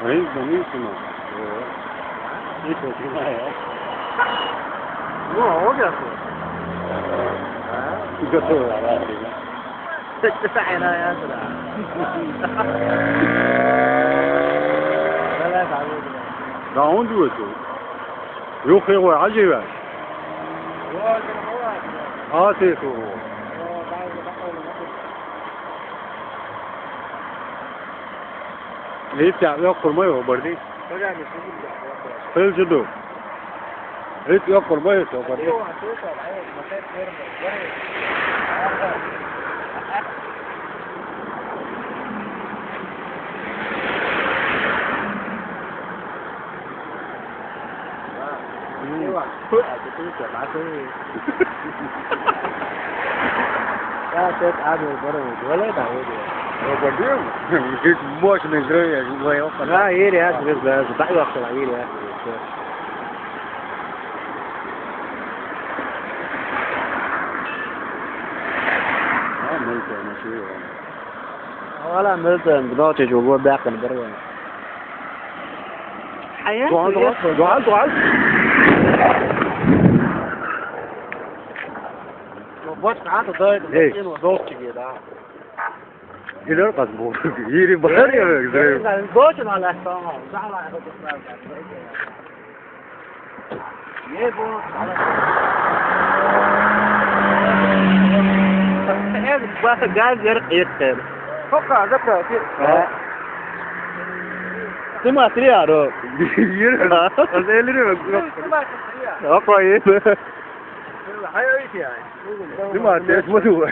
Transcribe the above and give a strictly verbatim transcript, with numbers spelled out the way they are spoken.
Ahí es buenísimo. Hijo, sí, vaya. No, obvio. Ah, yo te voy a dar, ¿no? Ay, no, ya se la. No la sabes. Da, ¿dónde ves tú? Yo juego allí, ¿ves? Ah, sí, tú. Ит яа йоккхур ма ю, Барди? Хил жу ду. Ит йоккхур ма ю, Барди? Wala Milton, بنوتي جوا باقي البرية. Doğal, doğal, doğal. Bak, daha da daha Hey. Daha çıkıyor daha. Gider kas bu. Yeri bakar ya, güzel. Daha çıkıyor, Allah, tamam. Daha var. Gaz yarık ayık. Çok az da. Sima triaro. Yürü. Özelleri yok. Yok o yeri. Hayır, öyle yani. Sima triaro.